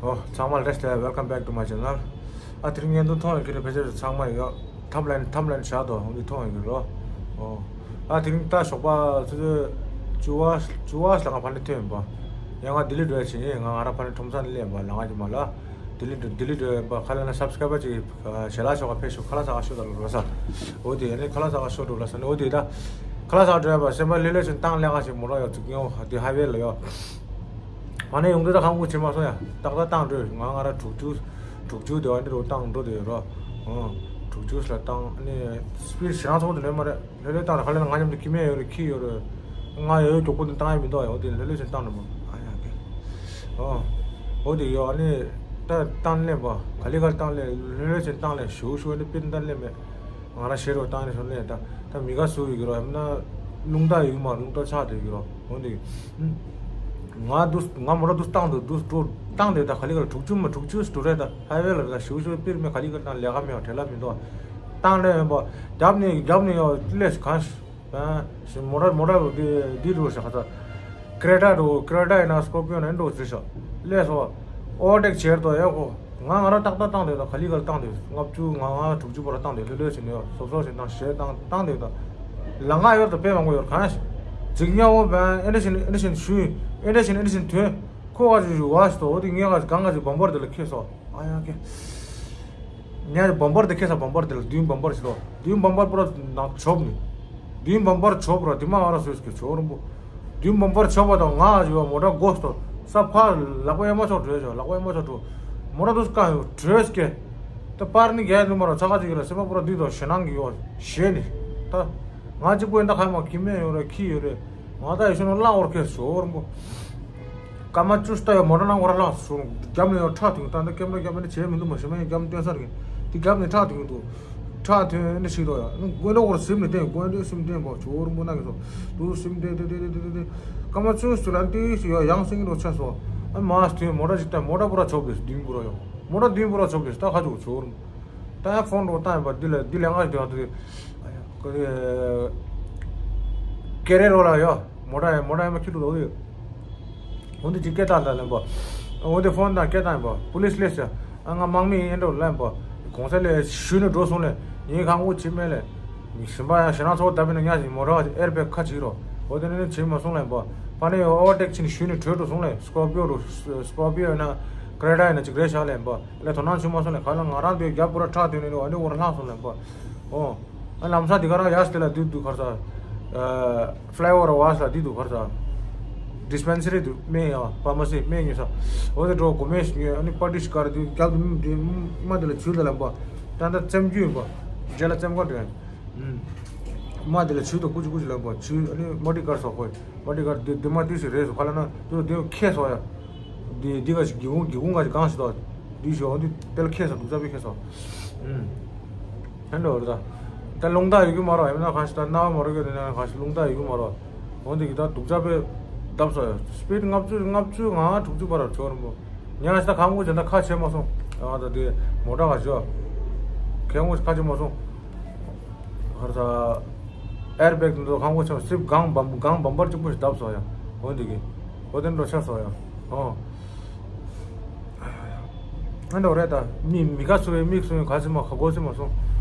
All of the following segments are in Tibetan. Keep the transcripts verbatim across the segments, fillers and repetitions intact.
ཨོ། ཚང་མ་ལ་བཀྲ་ཤིས་བདེ་ལེགས། Welcome back to my channel. ཨ། དེ་རིང་བརྙན་ཐུང་མཐོང་ཡོད་ཀྱི་རེད། ཕལ་ཆེར་ཚང་མ་ཡོད། ཐམ་ལན་ཐམ་ལན་བཞག་དོ་འོང་དུས་མཐོང་ཡོད་ཀྱི་རོ། ཨོ། ཨ། དེ་རིང་ད་ཞོགས་པ་ཆུ་ཚོད་བཅུ་བ་བཅུ་བ་ལ་ང་ཕ་ནས་ཐོན་ཡིན་པ། ཡང་ང་ལྡི་ལི་འགྲོ་ཡ་ཕྱིན་ཡིན། ང་ང་རང་ཕ་ནས་ཁྲོམ་ས་ནས་སླེབས་པ། ལ་ང་གི་མ་ལ་ལྡི་ལི་འགྲོ་ལྡི་ལི་འགྲོ་ཡིན་པ། ཁ་ལ་ན་སབ་སི་ཁ་རའི་བར་ཅིག་ཞལ་ལག་ཤོག་ག་ཕེབས་ཤོག་ཁ་ལག་ཟ་ག་ཤོག་ད་ལ་རོ་ས། འོ་དེ་ཡ་ནས་ཁ་ལག་ཟ་ག་ཤོག་འགྲོ་ལ་ས་ནས། འོ་དེ་ད་ཁ་ལག་ཟ་ག་འགྲོ་ཡ་པ་སེམས་པ་ལྷོད་ལྷོད་ཕྱིན་བཏང་ལས་ཀ་ཞིག་མོ་ར་ཡོད་ཚུགས་ཡོང་དེ་ཧའི་ཝེ་ལ་ཡོད། ཕ་ནས་ཡོང་དུས་ད་ཁང་ཁུག་ཕྱིན་མ་སོང་ཡ། ཏག་ཏག་བཏང་འགྲོ། ང་ང་ར་དྲུག་ཅུ་དྲུག་ཅུ་དེ་བ་འདི་རུ་བཏང་འགྲོ་དེ་ཡོད་རོ། ཨང་། དྲུག་ཅུ་ལ་བཏང་ནས་སི་པིཌ་ཞེ་དྲག་ཚོགས་དེ་ལོས་མ་རེད། ལྷོད་ལྷོད་བཏང་ར། ཁ་ལ་ན་ང་མཉམ་དུ་ཁྱི་མེད་ཡོད་རེད། ཁྱི་ཡོད་རེད། ང་ཡོད་ཡོད་མགྱོགས་པོ་དེ་བཏང་ཡ་མི་འདུག་ཡ། འོ་དེ་ལྷོད་ལྷོད་ཕྱིན་བཏང་འགྲོ་མ། ཨ་ཡ་ཀེ། ཨོ། འོ་དེ་ཡོད། ཨ་ནི་ད་བཏང་ལེན་པ་ག་ལི་ག་ལ་བཏང་ལེན། ལྷོད་ལྷོད་ཕྱིན་བཏང་ལེན། ཞུ་ཞུ་ཨ་ནི་པིར་བཏང་ལེན་མེད། ང་རང་ཞེ་རོ་བཏང་ནས་སོང་ལེན། ད་ད་མི་ག་སུ་ཡོད་ཀྱི་རོ། ཡང་ན་རླུང་རྟ་ཡོད་ཀྱི་མ། རླུང་རྟ་ཆག་བསྡད་ཀྱི་རོ། འོ་དེ། ང་དུ་ང་མོ་ར་དུ་བཏང་དུ་དུ་དུ་བཏང་དེ་ད་ག་ལི་ག་ལ་དྲུག་ཅུ་མ་དྲུག་ཅུ་དུ་རེད། ད་ཧའི་ཝེ་ལ་རེད། ད་ཞུ་ཞུ་པིར་མེད། ག་ལི་ག་ལ་བཏང་ལས་ཀ་མེད་བ། བྲེལ་བ་མི་འདུག་བ། བཏང་ལེན་ཡོད་པ། རྒྱབ་ནས་རྒྱབ་ནས་ཡོད་ལས་གང་། ཨ། མོ་ཊ་མོ་ཊ་འདི་འདི་འགྲོ་ཤག་ད། ཀེ་རེ་ཊ་འགྲོ། ཀེ་རེ་ཊ་ཡིན་ན་སི་ཀོར་པི་ཡོ་ན་འགྲོ་ཟེར་ཤག་ལས་སོ། ཨོ་ཝར་ཊེག་བྱེད་དོ་ཡ་ཁོ། ང་ང་རང་ཏག་ཏག་བཏང་དེ་ད་ག་ལི་ག་ལ་བཏང་དེ་ལྔ་བཅུ་ང་ལྔ་དྲུག་ཅུ་བར་ལ་བཏང་དེ་ལྷོད་ལྷོད་བྱས་ནས་ཡོད། སོབ་སོབ་བྱས་བཏང་ཞེས་བཏང་བཏང་དེ་ད། ལ་ང་ཡོད་ད་དཔེ་མང་པོ་ཡོད་གང་ཞིག་ཇིག་ཉ་འོ་བན་ཨེ་འདྲ་བྱས་ཨེ་འདྲ་བྱས་ཞུ་ཨེ་འདྲ་བྱས་ཨེ་འདྲ་བྱས་དོན་ཁོ་ག་ཅིག་ཞུ་བ་ཞིག་ཏོ། འོ་དེ་ངས་ག་གང་ག་ཅིག་བམ་པར་དེ་ལ་ཁེལ་སོང་། ཨ་ཡ་ཀེ། ངས་བམ་པར་དེ་ཁེལ་ས། བམ་པར་དེ་ལ་མདུན་བམ་པར་ཞིག་ལོ། མདུན་བམ་པར་པུ་ར་ནང་ཆོབ་ནི། མདུན་བམ་པར་ཆོབ་ར་དེ་མ་ཨ་ར་སོས་ཀྱི་ཆོ་རུམ་པོ། མདུན་བམ་པར་ཆོབ་པ་དང་ང་ཞུ་བ་མོ་ཊ་སྒོ་སྟོ། ས་ཕ་ལག་པ་ཡ་མ་ཆོག་བྲོས་ཆོག་ལག་པ་ཡ་མ་ཆོག་བྲོ། མོ་ཊ་དུ་སྐ་ཡོ་བྲོས་ཀྱེ། ད་པར་ནི་རྒྱལ་ནུ་མ་ར་ཚ་ཁ་ཅིག་ལ་སེམས་པ་པུ་ར་འདི་དོ་ཞེ་ནང་གི་ཡོ་ཞེ་ནི། ད་ང་གཅིག་པོ་ཡིན་ད་ཁ་མ་ཁྱི་མེད་ཡོ་ར་ཁྱི་ཡོ་རེ། ང་ད་ཡོ་ཤོ་ན་ལ་འོར་ཁེ་ཆོ་རུམ་པོ། སྐར་མ་བཅུ་ལྟ་ཡོད། མོ་ཊ་ནང་ཁོ་ར་ལངས་སོང་། རྒྱབ་ནས་ཡང་ཁྲག་ཐོན། ད་ནི་ཀེམ་ར་རྒྱབ་ནས་བྱས་མི་འདུག་མ་གཞི་མ་ཡིན་རྒྱབ་ནས་སྟོན་ས་རེད། དེ་རྒྱབ་ནས་ཁྲག་ཐོན་འདུག་ཁྲག་ཐོན་ནས་ཤིག་ཏོ་ཡ། དགོན་འདྲ་ཁོ་ར་སིམ་ནས་བསྟན། དགོན་འདྲ་སིམ་བསྟན་པ་ཆོ་རུམ་པོ་ན་གི་སོ། དུ་སིམ་བསྟན་དེ་དེ་དེ་དེ་དེ་སྐར་མ་བཅུ་ཞིག་ལ་འདི་ཞིག་ཡ་ཡང་སིང་རོ་ཆ་སོ། ཨ་མ་སྟོན་མོ་ཊ་ཞིག་བཏང་། མོ་ཊ་པུ་ར་ཆོབ་དེ་མདུན་པུ་ར་ཡོ། མོ་ཊ་མདུན་པུ་ར་ཆོབ་དེ་ད་ཁ་ཆོ་ཆོ་རུམ། ད་ཡ་ཕོན་འགྲོ་བཏང་ཡིན་པ། འདི་ལ་འདི་ལ་ང་ཞིག་དེ་བ་དེ་ཀེ་རེ་རོ་ལ་ཡོ། མོ་ཊ་ཡ་མོ་ཊ་ཡ་མ་ཁྱི་ལུ་དོ་དེ། འོ་འདི་ཅིག་སྐད་བཏང་ད་ལེན་པ། འོ་འདི་ཕོན་དང་སྐད་བཏང་ཡིན་པ། པུ་ལིས་ལས་ཟེར། ཨ་ང་དམག་མི་ཡིན་འགྲོ་ལེན་པ། གོང་ས་ལས་ཞུས་ནས་འགྲོ་སོང་ལས། ངའི་ཁང་ཁུག་ཕྱི་མེད་ལས། ཞིམ་པ་ཡང་ཞེ་ན་ཚོགས་ད་བིན་ན་ཉ་ཞིག་མོ་ཊ་ཨེར་བེག་ཁ་ཅིག་རོ། འོ་དེ་ནས་ནི་བྱེད་མ་སོང་ལེན་པ། ཕ་ནས་ཨོ་ཝར་ཊེག་ཕྱིན་ཞུས་ནས་བྲོས་འགྲོ་སོང་ལས། སི་ཀོར་པི་ཡོ་རུ་སི་ཀོར་པི་ཡོ་ཡིན་ན་ཀེ་རེ་ཊ་ཡིན་ན་ཅིག་རེད་ཤག་ལེན་པ། ལས་དོ་སྣང་བྱུང་མ་སོང་ལས། ག་ལ་ང་རང་དེ་རྒྱབ་པུ་ར་ཁྲག་ཐོན་ནས་ཨ་ནི་འོ་ར་ལྷག་སོང་ལེན་པ། ཨོ། ཨ་ལམ་སང་དེ་ག་རང་ཡར་སྟེ་ལ་དུས་དུས་གར་ས། ཨ་ཕ་ལའི་ཨོ་ཝར་བ་ས་དེ་དུས་གར་ས། ཌིས་པེན་སི་རི་དུ་སྨན་ཡང་ཕར་མ་སི་སྨན་ཉོས་ས། འོ་དེ་འགྲོ་གོ་མེ་ཉོས། ཨ་ནི་པར་ཊི་ཞིག་གར་དུས་རྒྱབ་དུ་མ་དེ་ལ་ཆུ་ལ་ལེན་པ། ད་ལྟ་བཙེམ་རྒྱུ་ཡིན་པ། རྗེས་ལ་བཙེམ་གར་འགྲོ་ཡིན། མ་དེ་ལ་ཆུ་དང་ཀུ་ཅི་ཀུ་ཅི་ལེན་པ། ཆུ་ཨ་ནི་མ་དེ་གར་ས་ཁོས། མ་དེ་གར་དེ་དེ་མ་དེ་ཞིག་རེད་སོ། ཁ་ལ་ན་དེ་དེ་ཁེ་སོ་ཡ། དེ་དེ་ག་ཞིག་སྒེའུ་ཁུང་སྒེའུ་ཁུང་ག་ཞིག་གང་ཞིག་དོ། དེ་ཞོ་འདི་དེ་ལ་ཁེ་སོ། དུག་ཙ་པི་ཁེ་སོ། ཨུམ། ཧན་འགྲོ་རེད་ད། ད་རླུང་རྟ་ཡོད་ཀྱི་མ་རོ། ཡང་ན་གང་ཞིག་ད་རྣ་བ་མ་རོ་གི་དེ་ན་གང་ཞིག་རླུང་རྟ་ཡོད་ཀྱི་མ་རོ། འོ་འདི་གི་ད་དུག་ཙ་པི་བརྡབས་སོ་ཡ། སི་པིཌ་ལྔ་བཅུ་ལྔ་བཅུ་ང་དྲུག་ཅུ་བར་ཆོ་རུམ་པོ། ཉ་ཞིག་ད་ཁང་ཁུག་ཅན་ད་ཁ་ཕྱེ་མ་སོང་། ཨ་ད་དེ་མོ་ཊ་ག་ཞོ། ཁེ་ངོ་ཁ་ཕྱེ་མ་སོང་། ཧར་ས། ཨེར་བེག་འདི་ཚོ་ཁང་པ་ཆེན་པོ་སིབ་གང་བམ་གང་བམ་པར་གཅིག་པོ་ཞིག་བརྡབས་སོང་ཡ། འོ་འདི་གི། འོ་དེ་འགྲོ་ཆ་སོང་ཡ། ཨོ། ཨ་འདྲ་རེད་ད། མི་མི་ཁ་སོ་བའི་མིག་སོ་བའི་ག་ཚི་མ་ཁ་གོ་ཚི་མ་སོང་།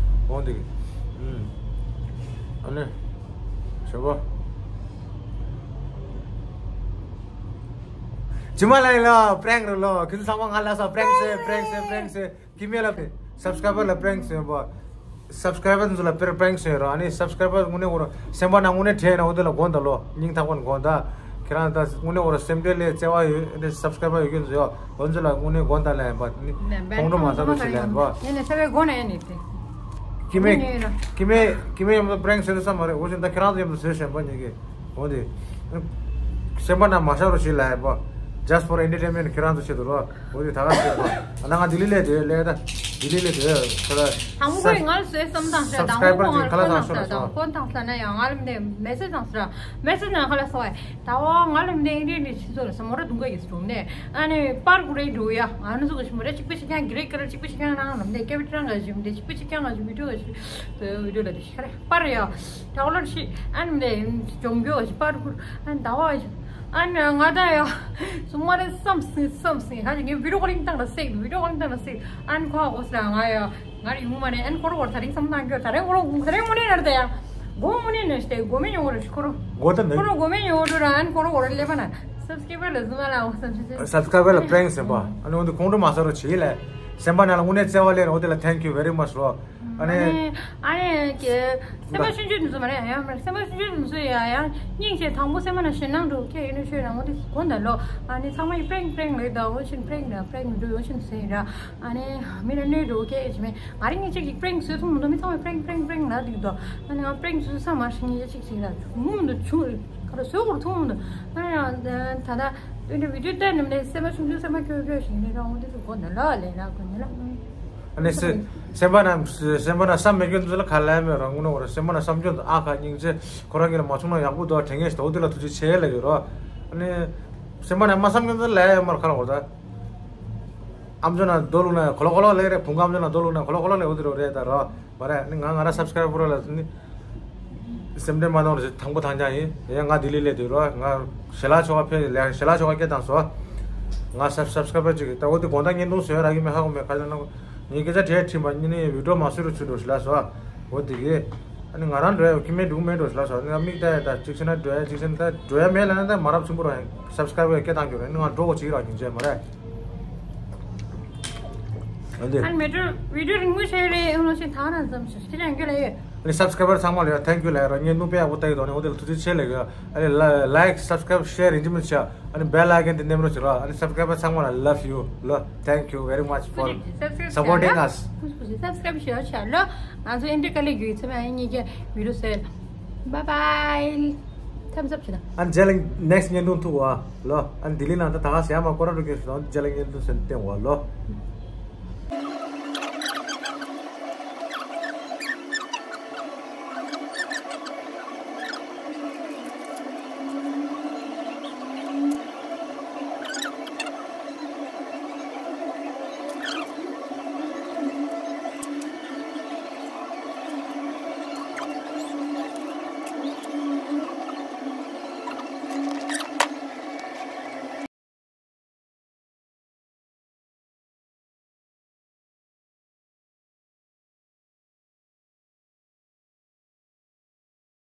འོ་འདི་གི། ཨུམ། ཨ་ནི། ཞོ་བ། ཇི་མ་ལ་ཡིན་ལ་པྲེང་རུ་ལོ། ཁྱེད་ཚང་མ་ང་ལ་ས་པྲེང་སེ་པྲེང་སེ་པྲེང་སེ། ཀི་མེ་ལ་པེ། སབ་སི་ཀ་རའི་བར་ལ་པྲེང་སེ་བ། སབ་སི་ཀ་རའི་བར་ཚོ་ལ་པེ་པྲེང་སེ་ར། ཨ་ནི་སབ་སི་ཀ་རའི་བར་དངོས་གནས་འོ་ར་སེམས་པ་ན་དངོས་གནས་དྲན་ན་འོ་དེ་ལ་དགོངས་དག་ལོ། སྙིང་ཐག་པ་ནས་དགོངས་དག་ཁྱེད་རང་ད་དངོས་གནས་འོ་ར་སེམས་ཁྲལ་ལས་བརྩེ་བ་ཡོད་དེ་སབ་སི་ཀ་རའི་བར་ཡོད་ཀྱི་འཛོ་ཡོ། འོ་ཚོ་ལ་དངོས་གནས་དགོངས་དག་ལ་ཡིན་པ་ནི་ཁོང་ཁྲོ་མ་ཟ་རོ་ཞིག་ལ་ཡིན་པ། ཡིན་ནས་ས་བའི་སྒོ་ནས་ཡིན་ནས་དེ། ཀི་མེ་ཀི་མེ་ཀི་མེ་མཉམ་དུ་པྲེང་སེ་དུ་བསམ་མ་རེད། འོ་ཞིག་ད་ཁྱེད་རང་ཚོ་མཉམ་དུ་བཟོས་བཞིན་པ་ཉིད་ཀྱི། འོ་དེ། སེམས་པ་ན་མ་ཤར་རོ་ཞིག་ལ་ཡིན་པ། Just for entertainment ཁྱེད་རང་ཚོ་ཆེད་དུ་རོ། འོ་དེ་ད་ག་ཟེར་བ། ཨ་ན་ང་ལྡི་ལི་ལས་དེ་ལས་ད། ལྡི་ལི་ལས་དེ་ཁ་ལ། དང་པོ་ཡིན་ང་ལ་བཟོས་བསམ་བཏང་ཤག་དང་པོ་ཁོང་ང་ལ་ཁོ་བཏང་ཤག་དང་ཁོ་བཏང་ཤག་ན་ཡང་ང་ལ་མདའ་མེ་སེ་བཏང་ཤག་མེ་སེ་ནང་ཁ་ལ་སོང་བས། ད་བ་ང་ལ་མདའ་ཨིན་རེད་ནས་ཕྱི་ཚོ་ལ་ས་མོ་ར་དུང་ག་ཡིས་རུང་ནས་ཨ་ནི་པར་གུ་རེ་འགྲོ་ཡ་ང་ནི་ཚོ་ག་ཞི་མོ་ར་གཅིག་པ་གཅིག་རྐྱང་གི་རེ་ཀ་ར་གཅིག་པ་གཅིག་རྐྱང་ནང་ལ་མདའ་ཀེ་བི་ཏྲ་ག་ཞི་མོ་ར་གཅིག་པ་གཅིག་རྐྱང་ག་ཞི་བི་ཏྲོ་ག་ཞི་བི་ཏྲོ་ལ་དེ་ཤི་ཁ་རེ་པར་ཡ་ད་བ་ལ་ཤི་ཨ་ནི་མདའ་ཅོང་གྱོ་ག་ཞི་པར་གུ་ཨ་ནི་ད་བ་ཞི། ཨ་ནི་ང་ད་ཡ་སུ་མ་རེད་བསམ་སྲིད་བསམ་སྲིད། ཧ་ཅང་གི་བི་ཌིའོ་ཀོ་ལིང་བཏང་ད་སྲིད། བི་ཌིའོ་ཀོ་ལིང་བཏང་ད་སྲིད། ཨ་ནི་ཁོ་ཧ་གོ་སྲིད་ང་ཡ་ང་རེ་ཡོང་མ་རེད། ཨ་ནི་ཁོ་རོ་བར་ད་རིང་བསམ་བཏང་རྒྱུ་ད་རིང་ཁོ་རོ་ད་རིང་དངོས་གནས་ན་རེད་ད་ཡ། མགོ་དངོས་གནས་ན་ཞིག་དེ་མགོ་མེད་ཡོང་རེད་ཁོ་རོ། མགོ་ད་ནི་ཁོ་རོ་མགོ་མེད་ཡོང་རེད་ར། ཨ་ནི་ཁོ་རོ་བར་སླེབས་པ་ན་སབ་སི་ཀ་རའི་བར་ལ་ཟུ་མ་ལ་འོང་བསམ་ཞིག་སབ་སི་ཀ་རའི་བར་ལ་པྲེང་ཟེར་པ། ཨ་ནི་འོན་ཏེ་ཁོང་ཁྲོ་མ་ཟ་རོ་བྱེད་ལས། སེམས་པ་ནང་ལ་དངོས་གནས་བརྩེ་བ་སླེབས་ར། འོ་དེ་ལ་thank you very much རོ། ཨ་ནི། ཨ་ནི་ཨ་ནི་ཀྱེ། སེམས་པ་ཆུང་ཆུང་དེ་ཚོ་མ་རེད་ཡ། མ་རེད། སེམས་པ་ཆུང་ཆུང་དེ་ཚོ་ཡ་ཡ་སྙིང་རྗེ། དང་པོ་སེམས་པ་ན་ཞེད་སྣང་འགྲོ་ཀྱེ་ཡིན་ནོ་ཤོད་ན་འོ་དེ་གོ་ད་ལོ། ཨ་ནི་ཚང་མ་ཡི་པྲེང་པྲེང་ལས་ད་འོ་ཆེན་པྲེང་ན་པྲེང་མི་འགྲོ་ཡོ་ཆེན་ཟེར་ར། ཨ་ནི་མི་ན་གནོད་འགྲོ་ཀྱེ་ཡིན་མེད། ང་རང་ངས་གཅིག་གཅིག་པྲེང་བཟོས་ཐུབ་མི་འདུག་མི་ཚང་མ་པྲེང་པྲེང་པྲེང་ན་འདུག་དོ། ཨ་ནི་ང་པྲེང་བཟོས་བསམ་མ་ཤེས་ངས་གཅིག་གཅིག་ལ་ངུ་མི་འདུག་ཆུང་རེད། ཁ་ར་བཟོས་གོ་ཐུབ་མི་འདུག་ཨ་ནི་ད་ད་དུས་འདྲ་བི་ཌིའོ་ལྟ་ནམ་ནས་སེམས་པ་ཆུང་ཆུང་སེམས་པ་སྐྱོ་སྐྱོ་ཞིག་ནས་རང་འོ་དེ་ཚོ་གོ་ད་ལོ་ལས་ན་གོ་ནི་ལ། ཨ་ནི་སེ་སེམས་པ་ན་སེམས་པ་ན་བསམ་མེད་མཁན་ཚོ་ལ་ཁ་ལས་མེད་རང་ངུ་ན་འོ་ར། སེམས་པ་ན་བསམ་སྐྱོན་དང་ཨ་ཁ་སྙིང་རྗེ་ཁོ་རང་གི་ལ་མ་བྱུང་ན་ཡག་པོ་འདུག་དྲན་ངེས་ཤིག་འོ་དེ་ལ་ཐུགས་རྗེ་ཆེ་ལབ་ཡོད་རོ། ཨ་ནི་སེམས་པ་ན་མ་བསམ་མཁན་ཚོ་ལ་ཡ་མར་ཁ་ལ་འོ་ད། ཨམ་ཅོག་ན་རྡོ་བླུགས་ན་གོ་ལོ་གོ་ལོ་ལེགས་རེད། བུང་ག་ཨམ་ཅོག་ན་རྡོ་བླུགས་ན་གོ་ལོ་གོ་ལོ་ལེགས་འོ་དེ་རོ་རེད་ད་རོ། མ་རེད། ནི་ང་ང་རང་སབ་སི་ཀ་རའི་བར་ལ་ནི་སེམས་ཁྲལ་མ་གནང་རོགས་ཞེས་དང་པོ་དང་ཅང་ཡིན། ཡང་ང་ལྡི་ལི་སླེབས་དུས་རོ། ང་ཞལ་ལག་ཆོ་ག་ཕེབས་ལས་ཞལ་ལག་ཆོ་ག་སྐད་བཏང་སོ། ང་སབ་སབ་སི་ཀ་རའི་བར་ཅིག་ད་འོ་དེ་དགོང་དག་བརྙན་ཐུང་བཟོས་རག་གི་མེད་ཧ་གོ་མེད། ཁ་ལ་ན་ངའི་སྐད་ཆ་དྲིས་དྲིས་པ་ཉིན་ནས་བི་ཌིའོ་མ་བཟོས་རུ་ཚུད་འགྲོ་ཞེས་ལ་སོ། འོ་དེ་གི་ཨ་ནི་ང་རང་འགྲོ་ཡ་ཁྱི་མེད་འགྲུག་མེད་འགྲོ་ཞེས་ལ་སོ། ནི་ང་མིག་ལྟ་ཡ་ད་ཅིག་ཤེས་ན་འགྲོ་ཡ་ཅིག་ཤེས་ན་ད་འགྲོ་ཡ་མེད་ལ་ན་ད་མ་རབས་ཆུང་པོ་ར་སབ་སི་ཀ་རའི་བར་སྐད་བཏང་རྒྱུ་རེད། ནི་ང་འགྲོ་གོ་ཅིག་ར་ཉིན་བྱས་མ་རེད། ཨ་ནི་ཨ་ནི་མེ་ཏྲོ་བི་ཌིའོ་རིང་པོ་བྱས་རེད། ཨུ་ལོ་ཞིག་ཐང་རང་ཙམ་ཞིག་ཁྱེད་རང་སྐྱོ་ལ་ཡོད། ཨ་ནི་སབ་སི་ཀ་རའི་བར་ཚང་མ་ལ་ཡ་thank you ལབ་ཡ་རོ། བརྙན་ཐུང་དཔེ་ཡག་པོ་ལྟ་ཡི་འདུག་ནི་འོ་དེ་ལ་ཐུགས་རྗེ་ཆེ་ལབ་ཡོད། ཨ་ནི་ལ་ལའིཀ་སབ་སི་ཀ་རའི་ཤེར་ཡིན་གཅིག་མིན་གཅིག་ཨ་ནི་བེལ་ཨའི་ཀོན་དེ་མནན་རོགས་བྱེད་རོགས། ཨ་ནི་སབ་སི་ཀ་རའི་བར་ཚང་མ་ལ་love you ལོ། Thank you very much for supporting us. སབ་སི་ཀ་རའི་བར་ཞུ་ཆ་ལོ། ང་ཚོ་ཨེ་འདྲ་དཀའ་ལས་བརྒྱུད་ཚེ་མ་ཨ་ནི་གི་བི་ཌིའོ་སེལ། Bye bye. Thumbs up བྱེད་དང་། ཨ་ནི་རྗེས་ལ་next བརྙན་ཐུང་ཐུག་བ་ལོ། ཨ་ནི་ལྡི་ལི་ནང་ད་ད་ག་ཟེར་ཡ་མ་ཀོ་ར་འགྲོ་གི་སོང་། རྗེས་ལ་བརྙན་ཐུང་ཟེར་བསྟན་བ་ལོ།